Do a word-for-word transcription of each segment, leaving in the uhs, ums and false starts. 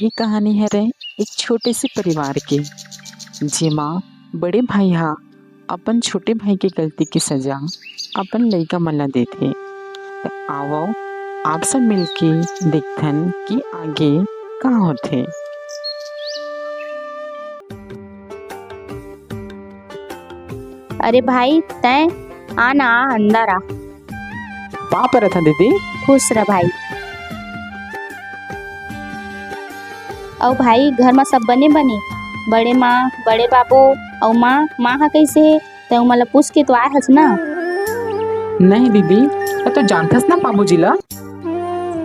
ये कहानी हरे एक छोटे से परिवार के, जेमा बड़े भाई हा अपन छोटे भाई के गलती के सजा अपन लइका मन ला देथे। त आवव, आप सब मिलके देखथन कि आगे का होथे। अरे भाई, तैं आ ना, आ, अंदर आ। पाँव परत हँव दीदी। खुश रह भाई। अउ भाई, घर म सब बने बने? बड़े माँ, बड़े बाबू अउ माँ, माँ ह कइसे हे? तैं ओमन ला पूछ के तो आए हस ना? नहीं दीदी, तैं तो जानथस ना बाबूजी ला।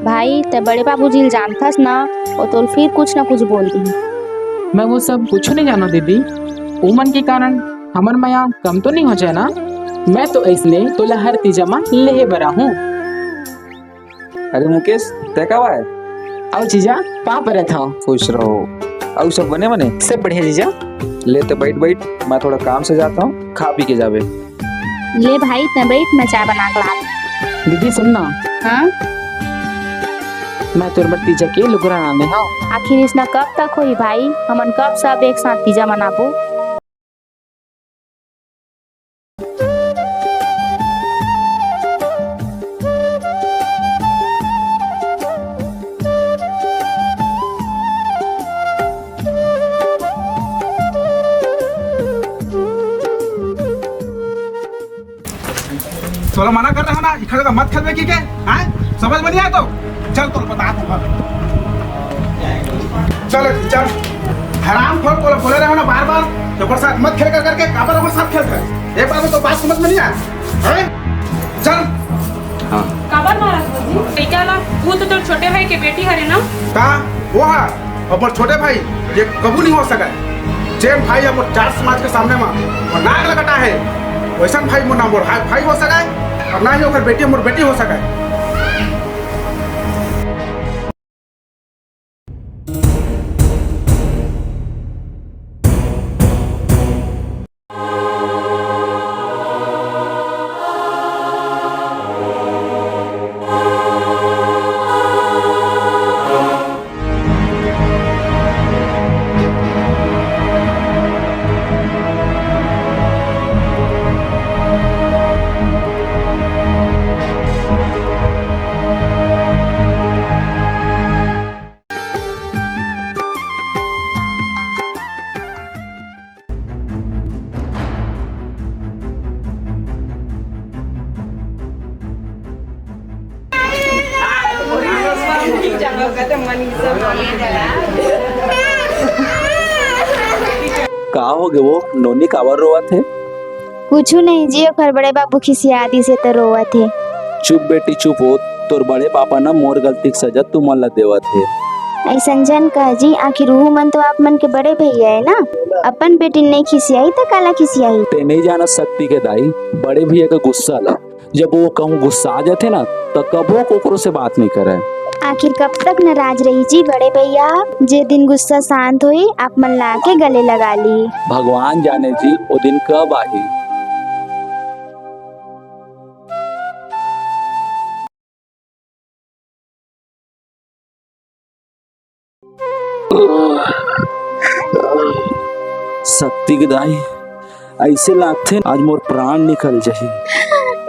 भाई, तैं बड़े बाबूजी ल जानथस ना, वो तोर फिर कुछ ना कुछ बोल दिही। मैं वो सब कुछ नहीं जानो दीदी, उमन के कारण हमर मया कम तो नहीं हो जाए ना। मैं तो ऐसने तोला हर तीजा मा लेहे बर आहूँ। अरे मुकेश, तैं कब आए? अउ जीजा, पाँव परत हँव। खुश रहो। अउ सब बने बने? सब बढ़िया जीजा। ले तो बैठ बैठ, मैं थोड़ा काम से जाता हूँ, खा पी के जाबे। ले भाई, तैं बैठ, मैं चाय बना के लात। दीदी सुन ना। हाँ? मैं तोर बर तीजा के लुगरा लाने हँव। आखिर इसना कब तक होही भाई? हमन कब सब एक साथ तीजा मनाबो? तोला मना कर रहा ना, इखर जगह मत खेलबे की के, हैं? समझ में नहीं आए तो चल, तोला बता दूंगा। चल, चल। हराम खोर, तोला बोले रहे ना बार बार, तो ओकर साथ मत खेल कर करके, काबर ओकर साथ खेल कर? एक बार में तो बात समझ में नहीं आए, हैं? चल। हाँ। काबर मारत हो जी? लइका ला, वो तो तोर छोटे भाई के बेटी हरे ना? का? वो हा? अउ मोर छोटे भाई, ये कभू नहीं हो सके। जेन भाई अउ मोर जाट समाज के सामने मा मोर नाक ल कटाहे, वैसन भाई मोर ना मोर हा-, भाई हो सके, अउ ना ही ओकर बेटी मोर बेटी हो सके। का हो गे वो नोनी, काबर रोवत हे? कुछु नहीं जी, ओकर बड़े बाबू खिसिया दिस हे त रोवत हे। चुप बेटी, चुप हो। तोर बड़े पापा ना मोर गलती के सजा तुमन ला देवत हे। अइसन झन कह जी, आखिर उहू मन तो आप मन के बड़े भैया हे ना। अपन बेटी नहीं खिसियाही त काला खिसियाही? ते नहीं जानत शक्ति के दाई, बड़े भैया के गुस्सा ला। जब वो कहूँ गुस्सा आ जाथे ना, त कभू कोकरो से बात नहीं करे। आखिर कब तक नाराज रही जी बड़े भैया? जे दिन गुस्सा शांत होही, आप मन ला आके गले लगा ली। भगवान जाने जी, वो दिन कब आही। शक्ति के दाई, ऐसे लागथे आज मोर प्राण निकल जाही।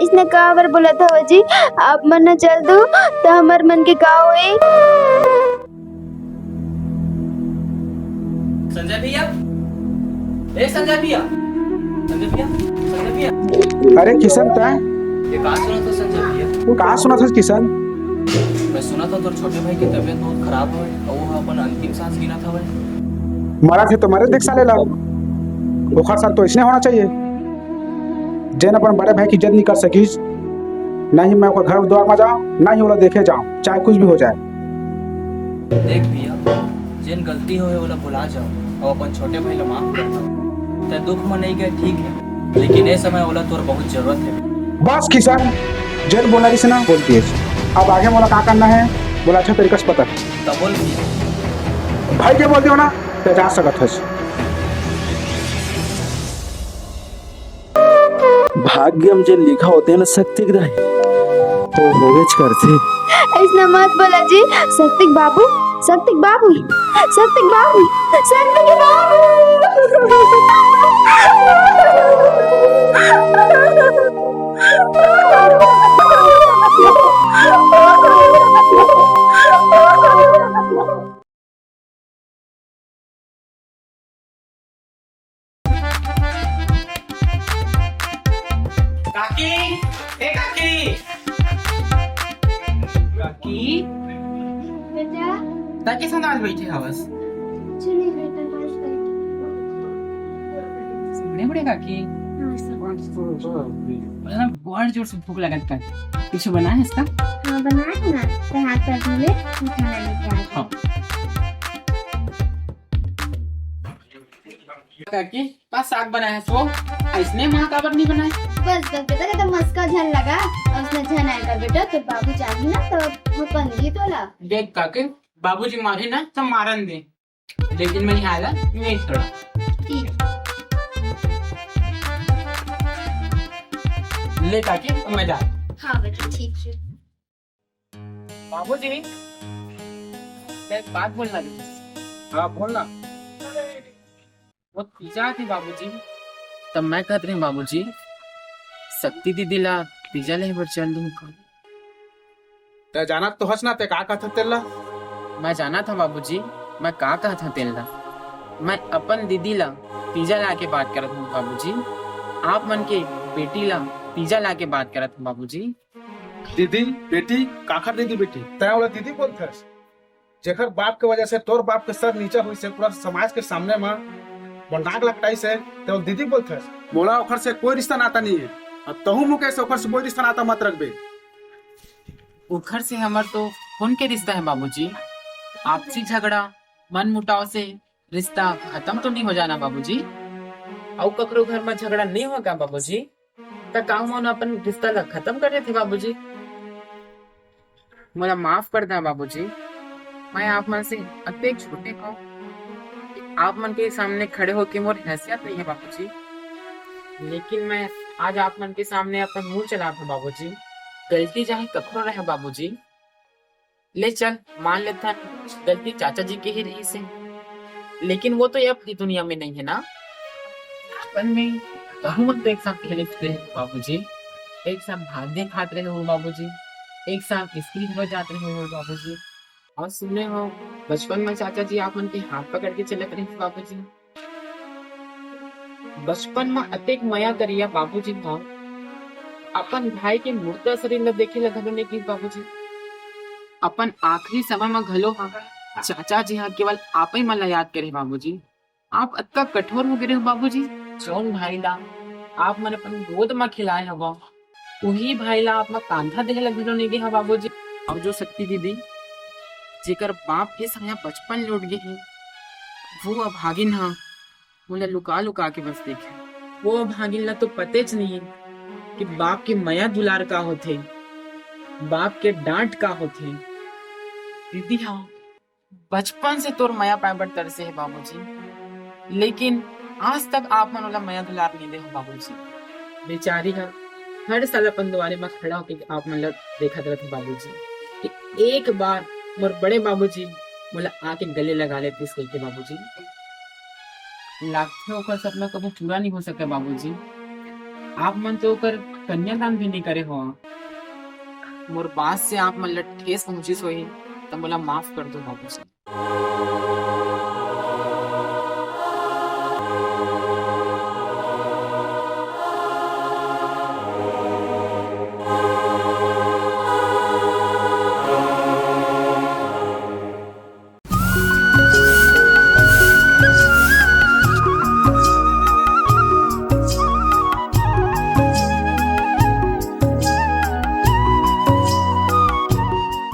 इसने काबर बोलत हव जी? आप मन न चल दू त हमर मन के का होई? संजय भैया, ए संजय भैया, संजय भैया, संजय भैया। अरे किशन, तैं? ये का सुनत हस संजय भैया? का सुनत हस किशन? मैं सुनत हँव तोर छोटे भाई के तबीयत बहुत खराब हवय अउ वो अपन अंतिम सांस गिनत हवय। मरत हे तो मरे देख साले ला, ओखर साथ तो इसने होना चाहिए। जेन अपन बड़े भाई के इज्जत नहीं कर सकिस, ना ही मैं ओकर घर द्वार में जाऊँ, ना ही ओला देखे जाऊँ, चाहे कुछ भी हो जाए। देख भैया, जेन गलती होय ओला भुला जाओ अउ अपन छोटे भाई ला माफ कर दो। तैं दुख में नहीं गए, ठीक है, लेकिन ए समय ओला तोर बहुत जरूरत है। बस किशन, जेन बोलना रहिस ना, बोल दिए। अब आगे मोला का करना है, मोला अच्छा तरीका से पता है। तब बोल भैया। भाई के बोल दियो ना, तैं जा सकत हस। भाग्य म जेन लिखा होथे ना शक्ति के दाई, वो होवेच करथे। अइसना मत बोला जी, शक्ति के बाबू, शक्ति के बाबू, शक्ति के बाबू, शक्ति के बाबू। काकी, ए काकी। काकी। बेटा। तैं कइसे आज बइठे हवस? कुछु नहीं बेटा, बस बइठे। बड़े बड़े काकी। हाँ, सब। बोला ना, बड़ जोर से भूख लगत काकी। कुछु बनाए हस का? हाँ, बनाए हँव ना। तैं हाथ पैर धो ले, मैं खाना लेके आथँव। हाँ। काकी, का साग बनाए हस वो? अइसने माँ काबर नइ बनाए? बस, बस बेटा, एकदम मस्का झन लगा। अउ अइसने झन आए का बेटा, तोर बाबू जाही ना, त वो पंगी तोला। देख काकी, बाबूजी मारही ना, त मारन दे। लेकिन मैं निहारा नहीं छोड़ा। ठीक। ले काकी, मैं जा। हाँ बेटा, ठीक है। बाबूजी, मैं एक बात बोलना थी। हाँ, बोलना। वो तीजा थी बाबूजी, तब मैं कहत रहे बाबूजी, शक्ति दीदी ला तीजा ले बर चल दूँ। तैं जानत तो हस ना, तैं का कहत हस तेला? मैं जानत हँव बाबूजी, मैं का कहत हँव तेला। मैं अपन दीदी ला तीजा ला के बात करत हँव बाबूजी। आप मन के बेटी ला तीजा ला के बात करत हँव बाबूजी। दीदी, बेटी, काखर दीदी, बेटी? तैं ओला दीदी बोलथस? जेखर बाप के वजह से तोर बाप के सर नीचा होइस हे, पूरा समाज के सामने म वो नाक लपटाइस हे, तैं ओला दीदी बोलथस? मोला ओखर से कोई रिश्ता नाता नइ हे। अब तहूँ मुकेश ओखर से कोई रिश्ता नाता मत रखबे। ओखर से हमर तो खून के रिश्ता हे बाबूजी। आपसी झगड़ा, मनमुटाव से रिश्ता खतम तो नइ हो जाना बाबूजी। अउ ककरो घर म झगड़ा नइ होय का बाबूजी? त का ओमन अपन रिश्ता ला खतम कर देथे बाबूजी? मोला माफ कर दा बाबूजी, मैं आप मन से अतेक छोटे हँव कि आप मन के सामने खड़े होके मोर हैसियत नइ हे बाबूजी। लेकिन मैं आज आप मन के सामने अपन मुँह चलात हँव बाबूजी। गलती चाहे कखरो रहे बाबूजी, ले चल, मान लेथन, गलती चाचा जी के ही रहिस हे, लेकिन वो तो ये अपनी दुनिया में नइ हे ना। बचपन में तहूँ मन तो एक साथ खेलत रहे बाबूजी, एक साथ भात खात रहे हो बाबूजी, एक साथ स्कूल घलो जात रहे हो बाबूजी। अउ सुने हँव, बचपन में चाचा जी आप मन के हाथ पकड़ के चलत रहिस बाबूजी। बचपन म अतेक मया करिया बाबूजी ह अपन भाई के मुर्दा शरीर ल देखे ल घलो नइ गिस बाबूजी। अपन आखिरी समय म घलो ह चाचा जी ह केवल आपे मन ल याद करे बाबूजी। आप अतका कठोर हो गे हो बाबूजी। जौन भाई ला आप मन अपन गोद म खिलाए हव, उही भाई ला आप मन कांधा देहे ल घलो नइ गे हव बाबूजी। अउ जो शक्ति दीदी, जेकर बाप के साया बचपन लूट गे हे, वो अभागिन ह मोला लुका लुका के बस देखे। वो अभागिन ला तो पतेच नइ हे कि बाप के मया दुलार का होथे, बाप के डांट का होथे। दीदी हा, बचपन से तोर मया पाए बर तरसे हे बाबूजी, लेकिन आज तक आप मन ओला मया दुलार नइ दे हो बाबूजी। बेचारी हा हर साल अपन दुआरे म खड़ा होके आप मन ला देखत रहिथे बाबूजी, कि एक बार मोर बड़े बाबूजी मोला आके गले लगा लेतिस कहिके बाबूजी। लागथे ओकर सपना कभू पूरा नइ हो सके बाबूजी। आप मन तो ओकर कन्यादान भी नइ करे हो। मोर बात से आप मन ला ठेस पहुंचिस होही, त मोला माफ कर दो बाबूजी।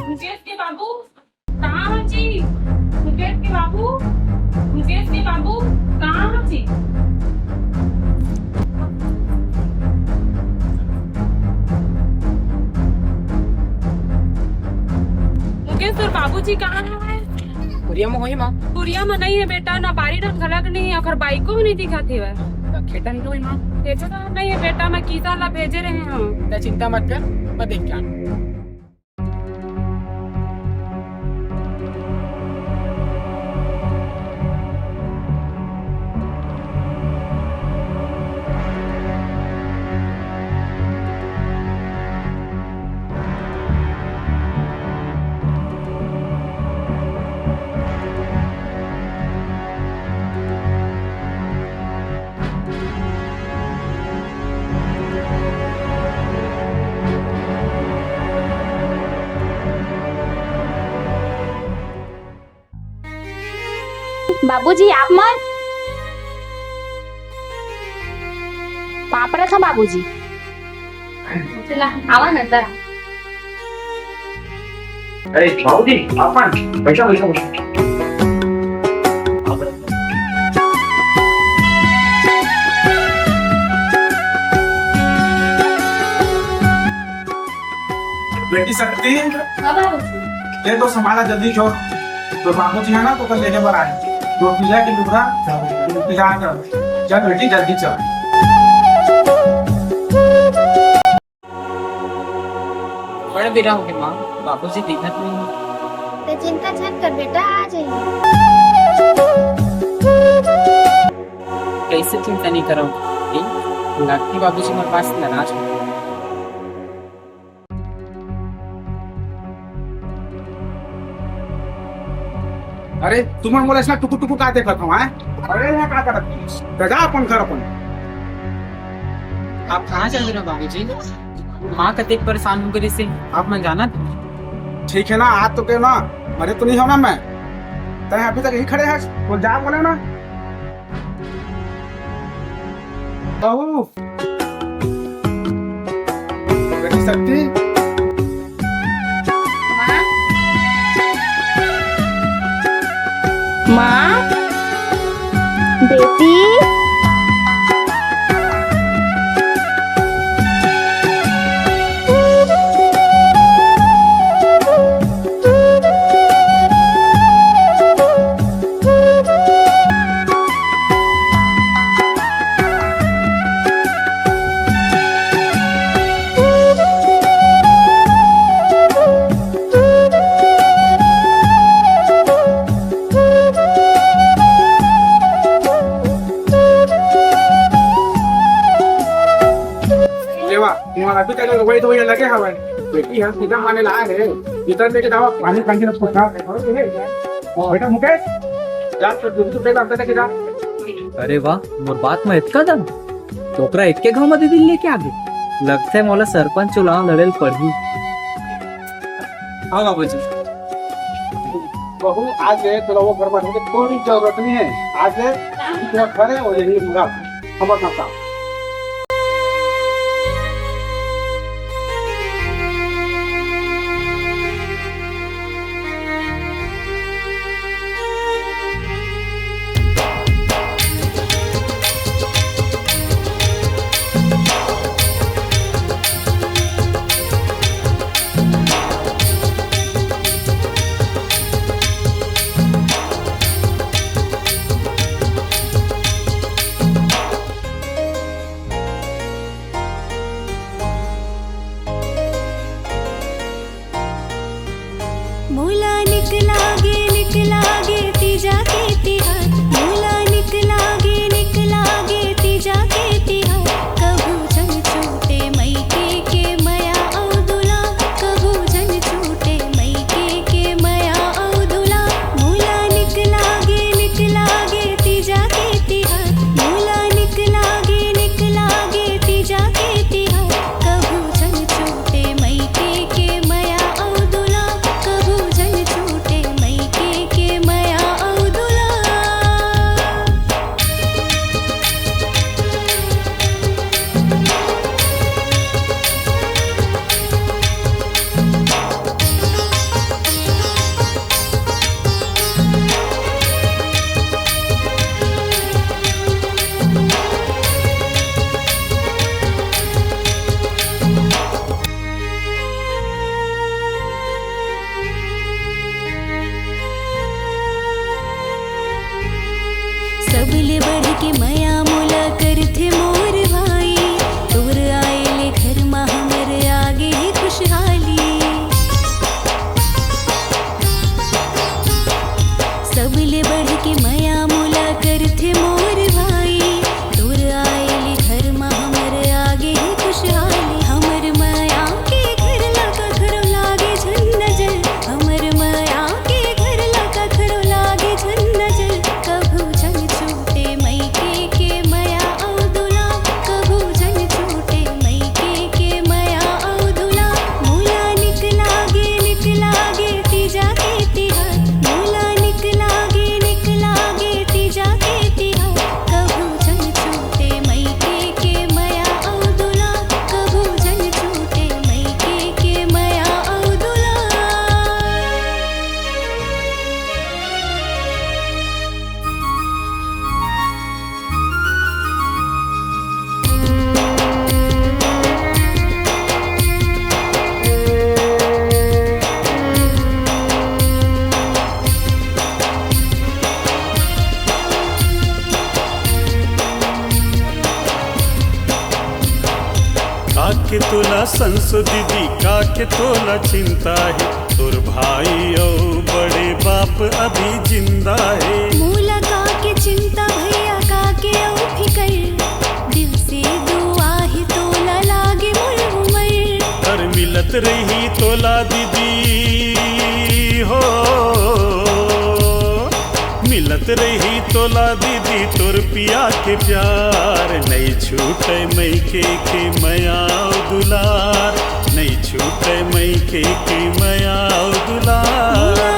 मुकेश के बाबू, कहाँ हो जी? मुकेश के बाबू, मुकेश के बाबू, कहाँ हो जी? मुकेश, तोर बाबूजी कहाँ है? कुरिया में होही माँ। कुरिया में नहीं है बेटा, ना बारी ना घलक नहीं है, ओकर बाइको भी नहीं दिखत हे। त खेतन क्यों ही माँ? खेतन नहीं है बेटा, मैं किसान ला भेजे रहे हूँ। त चिंता मत कर, मैं देख के आना। बाबूजी, आप मन पाँव परत हँव बाबूजी। चला, आवा ना अंदर। अरे बाबूजी, आप मन, बैठो, बैठो, बैठो। बेटी शक्ति, हाँ बाबूजी। ये तो संभाला जल्दी छोड़। तो बाबूजी है ना, तो कल लेने पर आए। तो पीला के लुगरा, इंतजार कर। चल बेटी, जल्दी चल। बड़ बेरा होगे माँ, बाबूजी दिखत नहीं। ते चिंता झन कर बेटा, आ जाही। कैसे चिंता नहीं करव? ए, लगथे बाबूजी मोर पास नाराज हो। अरे, तुमन मोला अइसना टुकुर टुकुर का देखत हव, हैं? अरे, यहाँ का करत हव? जा अपन घर अपन। आप कहाँ चल रहे हो बाबूजी? माँ कतेक परेशान हो गई से, आप मन जानत? ठीक है ना, आज तो के ना, मरे तो नहीं हो ना मैं। तैं अभी तक यही खड़े है, तो जा बोले ना। बहू। बेटी शक्ति। माँ। माँ। बेटी। लेवा, तुम्हारा अभी तक वही तो वही लगे हवे। बेटी हम सीधा माने ला है। इधर लेके जाओ, पानी पानी रखो। बेटा मुकेश, जा तो दूध पे अंदर लेके जा। अरे वाह, मोर बात में इतका दम। डोकरा एके घांव म दे दिल लेके आगे। लगथे मोला सरपंच चुनाव लड़े ल पड़ही। हाँ बाबूजी। बहू, आज ले तोला वो घर में रहने की कोई जरूरत नहीं है। आज ले तू घर है और यही रुका। हम अपना काम। मोला निक लागे, निक लागे तीजा के तिहार। मोला निक लागे, निक लागे तीजा के तिहार। कभू झन छूटे मइके के मया अउ दुलार। कभू झन छूटे मइके के मया अउ दुलार। मोला निक लागे, निक लागे तीजा के तिहार। मोला निक लागे, निक लागे तीजा के तिहार। कभू झन छूटे मइके के मया अउ दुलार। कभू झन छूटे मइके के मया अउ दुलार। सबले बढ़ के मया मोला करथे मोर भाई, तोर आए ले घर मा हमर आगे हे खुशहाली। सबले बढ़ के मया मोला करथे मोर भाई, तोर आए ले घर मा हमर आगे हे खुशहाली। हमर मया के घर ला कखरो लागे झन नजर, हमर मया के घर ला कखरो लागे झन नजर। कभू झन छूटे मई के तोला संसो दीदी, का के तोला चिंता हे? तोर भाई अउ बड़े बाप अभी जिंदा हे। मोला का के चिंता भैया, का के अउ फिकर, दिल से दुआ हे तोला लागे मोर उमर। हर मिलत रही तोला दीदी हो, मिलत रही तोला दीदी तोर पिया के प्यार। नइ छूटे मइके के मया अउ दुलार, नइ छूटे मइके के मया अउ दुलार।